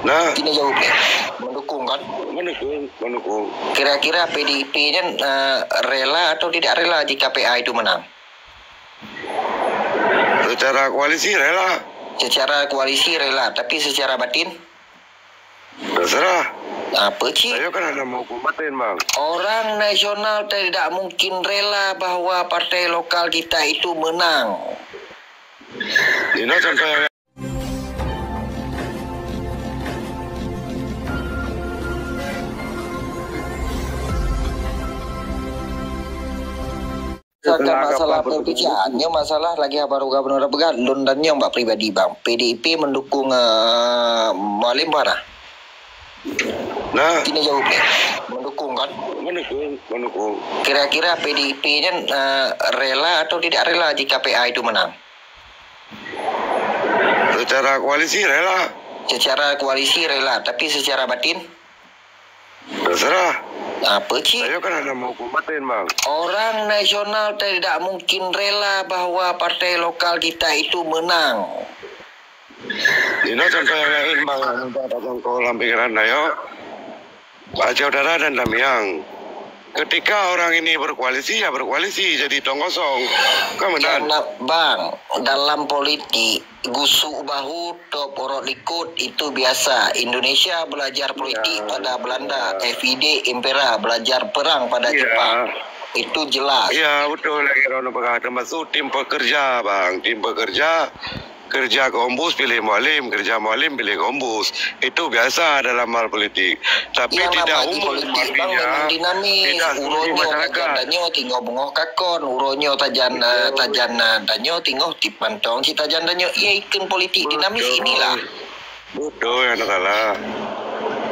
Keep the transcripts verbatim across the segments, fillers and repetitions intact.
Nah. Kini jawab ni. Mendukung kan? Mendukung, mendukung. Kira-kira P D I P nyan, eh, rela atau tidak rela jika P A itu menang? Secara koalisi rela. Secara koalisi rela, tapi secara batin? Terserah. Apa cit? Saya kan hana menghukum batin, bang. Orang nasional tidak mungkin rela bahwa partai lokal kita itu menang. Ini contoh yang Misalkan masalah perpecahan, nyoe masalah lagèe baru gubernur peugah, lôn dan nyoe bak pribadi bang, P D I P mendukung, eh, Mualem bukan? Nah. Kini jawab ni, mendukung kan? Mendukung, mendukung. Kira-kira P D I P nyan, eh, rela atau tidak rela jika P A itu menang? Secara koalisi rela. Secara koalisi rela, tapi secara batin? Terserah. Apa cit? Saya kan hana menghukum batin, bang. Orang nasional tidak mungkin rela bahwa partai lokal kita itu menang. Ini contoh yang lain, bang, yang tak ada jangkau dalam pikiran saya. Pak Aceh Utara dan Tamiang. Ketika orang ini berkoalisi, ya berkoalisi, jadi tong kosong. Kan benar? Karena, bang, dalam politik, gusuk bahu, top orot likot, itu biasa. Indonesia belajar politik Ya. pada Belanda, Ya. F I D Impera belajar perang pada Ya. Jepang. Itu jelas. Ya, betul lagi Rono peugah. Termasuk tim pekerja, bang. Tim pekerja, kerja ke ombus, pilih Mualem. Kerja Mualem, pilih ke ombus. Itu biasa dalam hal politik. Tapi Yang tidak namanya umum politik, bang, artinya. Memang dinamis. Tidak Uroe seperti nyoe masyarakat. Tajan tanyoe, tingoh beungoh kakon. Uroe nyoe tajan, eh, Betul. tajan, eh, tanyoe, tingoh tip mantong cit tajan tanyoe. Ya, ikon politik dinamis Betul. inilah. Betul, hana salah.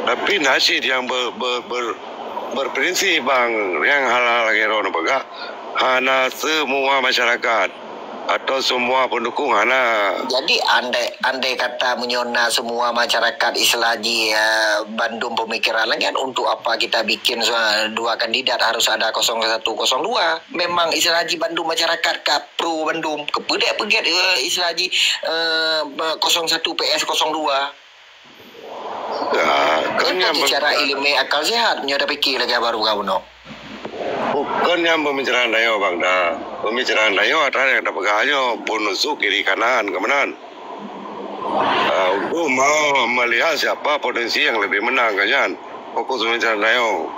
Tapi na cit nyang ber-, ber-, ber-, berprinsip, bang, nyang hal-hal lagèe Rono peugah, hana semua masyarakat atau semua pendukung hana. Jadi, andai, andai kata meunyoe na semua masyarakat Islam ji, eh, bandum pemikiran lagèe nyan, untuk apa kita bikin se-, dua kandidat, harus ada kosong satu, kosong dua? Memang Islam ji bandum masyarakat ka pro bandum. Keupeudeh peugét, eh, Islam ji, eh, kosong satu P S kosong dua. Ya, kan Kan nyang secara pemikiran ilmiah akal sehat nyoe dah pikir lagèe baru kau bunoe. Bukan nyang pemikiran dayoe, bang, dah. Pemikiran dayoe atra nyang tapeugah nyoe, pun nusuk kiri kanan, keumanan. Ah, untuk mau melihat siapa potensi yang lebih menang, kan nyan. Fokus pemikiran dayoe.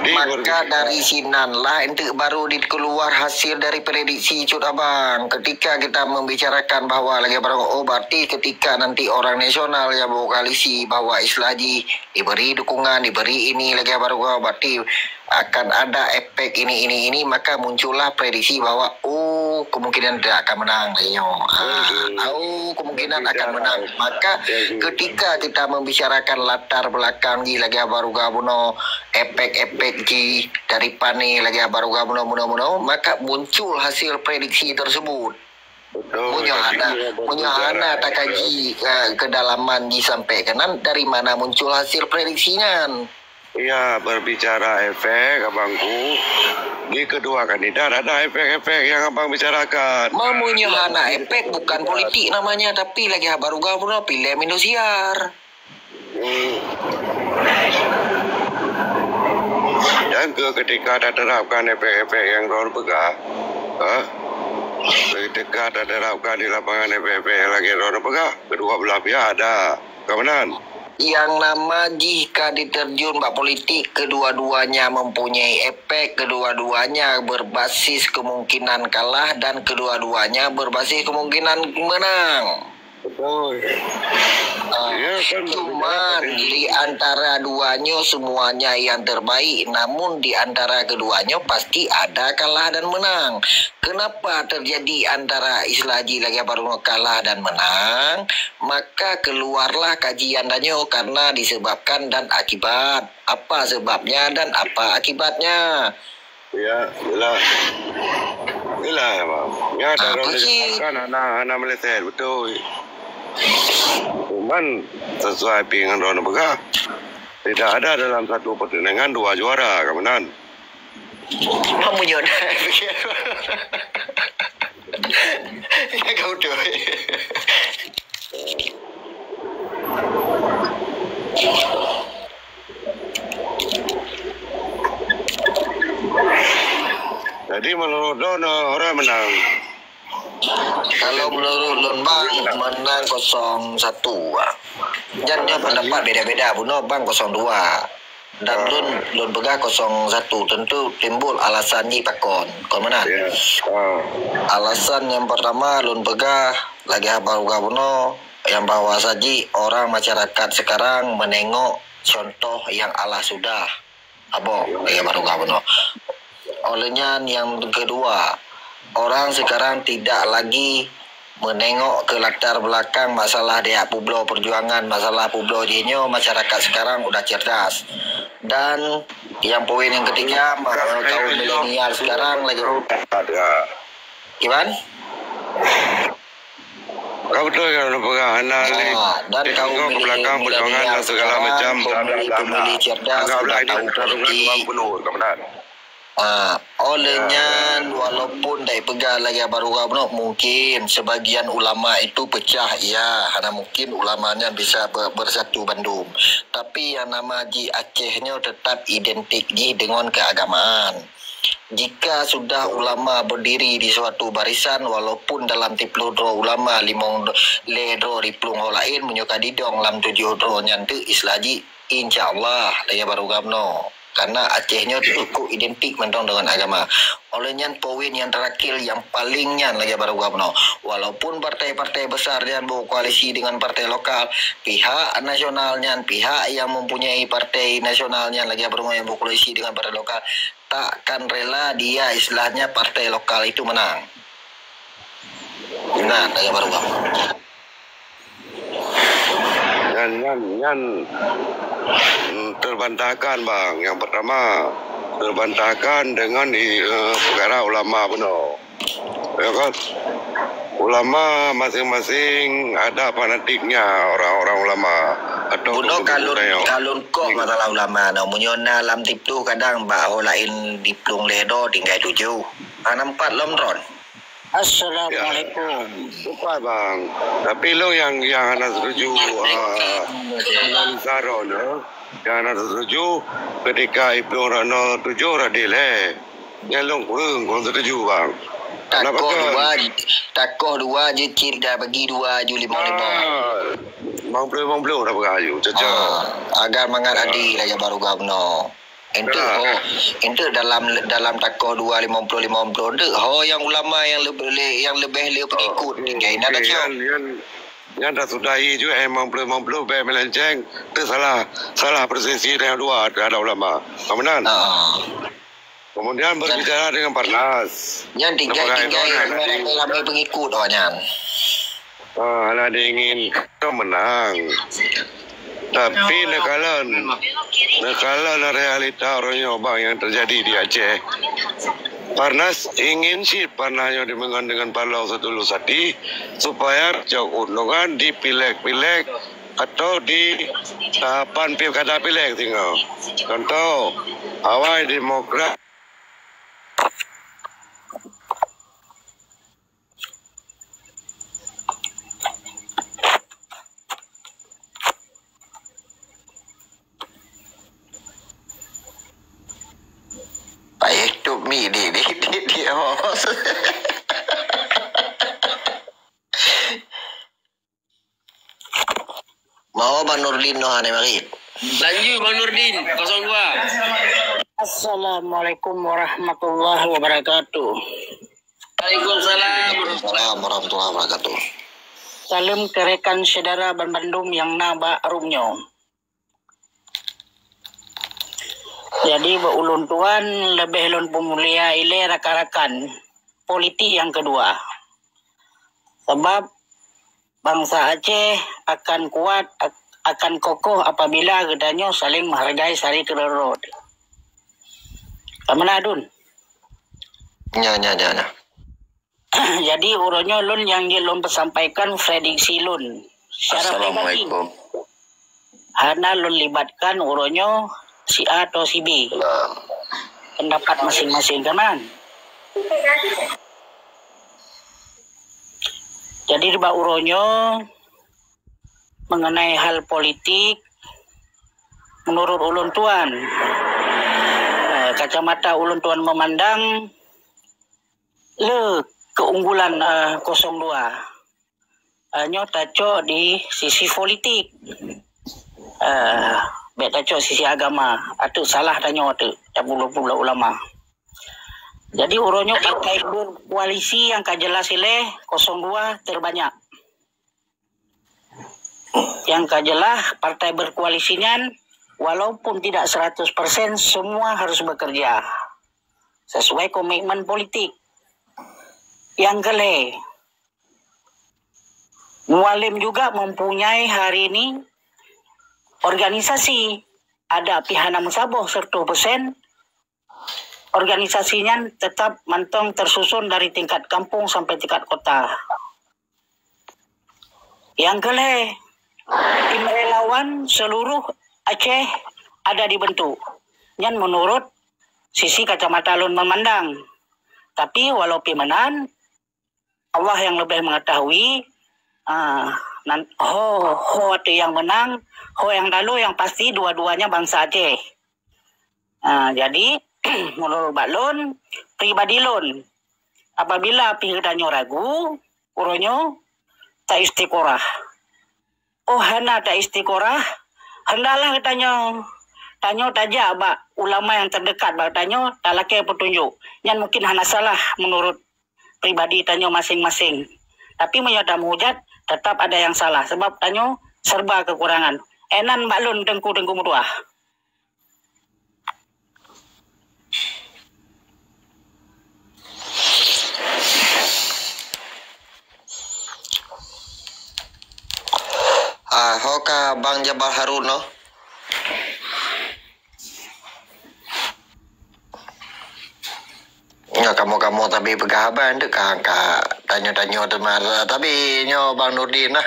Jadi, Maka berbicara dari sinan lah enteuk baru dikeluar hasil dari prediksi cut abang. Ketika kita membicarakan bahwa lagèe barang, oh, berarti ketika nanti orang nasional yang berkoalisi bahwa Islam ji diberi dukungan, diberi ini lagèe barang, oh, berarti akan ada efek ini, ini, ini, maka muncullah prediksi bahwa, oh, kemungkinan tidak akan menang lagèe nyoe. Ah, Betul. oh, kemungkinan akan Bicara. menang. Maka Jadi, ketika kita membicarakan latar belakang ji lagèe baru gubernur efek-efek ji dari pane lagèe baru gubernur meunoe-meunoe, maka muncul hasil prediksi tersebut. Betul, Meunyoe tapi hana, dia meunyoe berbicara hana takaji ke kedalaman ji sampai keunan, dari mana muncul hasil prediksi nyan? Ya, berbicara efek, abangku, di kedua kandidat ada efek-efek yang abang bicarakan. Meunyoe hana efek, bukan politik namanya, tapi lagèe baru gubernur pilih Indosiar. Hmm. Dan ke ketika ada terapkan efek-efek yang Ron peugah, ha? Ketika ada terapkan di lapangan efek-efek yang lagi Ron peugah, kedua belah pihak ada keamanan. Yang nama jih ka diterjun bak politik, kedua-duanya mempunyai efek, kedua-duanya berbasis kemungkinan kalah dan kedua-duanya berbasis kemungkinan menang. Betul. Ah, Ya, kan cuman berbeda. Di antara duanya semuanya yang terbaik, namun di antara keduanya pasti ada kalah dan menang. Kenapa terjadi antara Islam ji lagèe baru kalah dan menang? Maka keluarlah kajian tanyoe karena disebabkan dan akibat. Apa sebabnya dan apa akibatnya? Ya, jelas. Jelas, Bang. Ya, Ah, dalam apa sih? Kan hana, hana meleset, betul. Cuman, sesuai pi ngon Ron peugah, tidak ada dalam satu pertandingan dua juara, kemenangan. Mak munyot. Ya, kau betul. Droeneuh orang menang. Kalau menurut lôn bang, menang kosong satu, ah. Nyan nyoe pendapat beda-beda, bunoe bang kosong dua. Dan lôn, lôn peugah kosong satu, tentu timbul alasan jih pakon. Kon meunan? Ya. Ah. Alasan yang pertama lôn peugah lagèe haba rugah bunoe, yang bahwa saji orang masyarakat sekarang menengok contoh yang Allah sudah. Abo, lagèe haba rugah bunoe. Oleh nyan, yang kedua, orang sekarang tidak lagi menengok ke latar belakang masalah dia peubloe perjuangan, masalah peubloe jih nyoe, masyarakat sekarang udah cerdas. Dan yang poin yang ketiga, ma-, kaum milenial sekarang lagi. Kiban? Ka beutôi nyang lôn peugah, hana lé. Ah, dan kaum milenial sekarang, pemilih-pemilih cerdas sudah tahu politik. Ah, oleh nyan, walaupun dak peugah lagèe haba rugah bunoe, mungkin sebagian ulama itu pecah, iya, hana mungkin ulama nyan bisa be-, bersatu bandum. Tapi yang nama jih Aceh nyoe tetap identik jih dengan keagamaan. Jika sudah ulama berdiri di suatu barisan, walaupun dalam tiplôh droe ulama, limong dro-, lhèe droe diplueng ho laén, meunyoe ka didong lam tujoh droe nyan teuk istilah jih, insya Allah, lagèe haba rugah bunoe. Karena Aceh nyoe cukup identik mantong dengan agama. Oleh nyan, poin yang terakhir yang paling nyan lagèe haba rugah bunoe. Walaupun partai-partai besar nyan berkoalisi dengan partai lokal, pihak nasional nyan, pihak yang mempunyai partai nasional nyan lagèe haba rugah bunoe yang berkoalisi dengan partai lokal, takkan rela dia istilahnya partai lokal itu menang. Nah, lagèe haba rugah bunoe. Nyan, nyan, nyan, mm, terbantahkan, bang. Yang pertama, terbantahkan dengan, eh, perkara ulama bunoe. Ya kan? Ulama masing-masing ada fanatiknya, orang-orang ulama atau bunoe ka lôn, ka lôn kok masalah ulama nyoe. Meunyoe na lam tiplôh kadang bak ho laén diplueng lhèe droe tinggai tujoh. Hana empat lom droen. Assalamualaikum. Ya. Bukan, bang. Tapi lôn yang, yang hana setuju, ah, analisa droeneuh, yang hana setuju ketika Ibnu Rano tujoh radil, eh. Nyan lôn kureueng, kureueng setuju, bang. Kenapa takoh kan? Dua, takoh dua je cit dah bagi dua ju limong-limong. Ah, limong ploh limong ploh dah bagi ju, cocok. Ah, agar mangat adil lagèe haba rugah bunoe. Enteuk ho, enteuk dalam, dalam takoh dua limong ploh limong ploh, enteuk ho nyang ulama nyang leubeh, nyang leubeh le pengikut, tinggai na kacau. Nyan, nyan, nyan dah sudahi ju, eh, limong ploh limong ploh bèk meulenceng, tu salah, salah persepsi yang dua terhadap ulama. Ka meunan? Ah. Kemudian berbicara dengan Parnas. Nyan tinggai, tinggai ramai-ramai pengikut awak nyan. Ah, hana diinginkan menang. Tapi neukalon, neukalon realita uroe nyoe bang yang terjadi di Aceh. Parnas ingin cit Parnas nyoe dimengon dengan Parlok Saidulus Sati supaya cok undangan di pileg-pileg atau di tahapan pilkada pileg singoh. Contoh, awai Demokrat Payah tup mi di, di, di, di, oh. Mau Bang Nurdin noh hana marit. Lanjut Bang Nurdin, kosong dua. Assalamualaikum warahmatullahi wabarakatuh. Waalaikumsalam. Waalaikumsalam warahmatullahi wabarakatuh. Saleuem keu rekan syedara banmandum nyang na bak room nyoe. Jadi, bak ulôn tuan leubeh lôn peumulia ilée rakan-rakan politik nyang keudua. Sabab bansa Aceh akan kuat, ak-, akan kokoh apabila geutanyoe saléng meuhargai sari keudroe-droe. Ka meunan, Dun? Nya, nya, nya, nya. Jadi, uroe nyoe lôn nyang jeuet lôn peusampaikan prediksi lôn. Secara pribadi. Assalamualaikum. Hana lôn libatkan uroe nyoe si A atau si B. Nah. Pendapat masing-masing, kan? Jadi, bak uroe nyoe, mengenai hal politik, menurut ulôn tuan, eh, kacamata ulôn tuan memandang, le keunggulan, eh, kosong dua. Eh, nyoe tacok di sisi politik. Eh, bèk tacok sisi agama. Ateueh salah tanyoe ateueh, tapeubuet-buet ulama. Jadi, uroe nyoe partai berkoalisi nyang ka jelas ilèe kosong dua terbanyak. Nyang ka jelas, partai berkoalisi nyan, walaupun tidak seratus persen, semua harus bekerja sesuai komitmen politik. Nyang keulhèe, Mualem juga mempunyai hari ini organisasi. Ada pih hana meusaboh seratus persen, organisasi nyan tetap mantong tersusun dari tingkat kampung sampai tingkat kota. Nyang keulhèe, tim relawan seluruh Aceh ada dibentuk. Nyan menurut sisi kacamata lôn memandang. Tapi walau pih meunan, Allah yang lebih mengetahui, ah, nan, ho, ho ateueh nyang menang, ho nyang talo, yang pasti dua-duanya bangsa Aceh. Ah, jadi, menurut bak lôn, pribadi lôn, apabila pih geutanyoe ragu, uroe nyoe taistiqorah. Oh, hana taistiqorah, hendaklah geutanyoe, tanyoe tajak bak ulama nyang terdekat bak tanyoe, talakèe peutunjuk. Nyan mungkin hana salah menurut pribadi tanyoe maséng-maséng. Tapi meunyoe tameuhujat, tetap ada nyang salah, sabab tanyoe serba kekurangan. Inan bak lôn teungku-teungku meutuah. Ah, ho ka Bang Jabal Harun noh. Nyoe kamoe-kamoe tabi peugah haba, nteuk ka, ka tanyoe-tanyoe teuma. Tabi nyoe Bang Nurdin lah.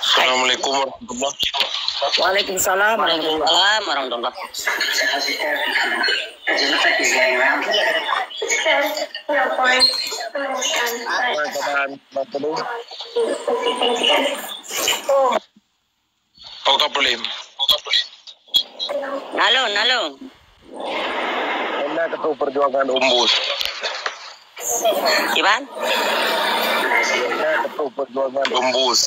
Assalamualaikum warahmatullahi. Waalaikumsalam warahmatullahi. Waalaikumsalam warahmatullahi. Oh, ka puléh. Halo, halo. Anda ketua perjuangan Umbus. Iban? Anda ketua perjuangan Umbus.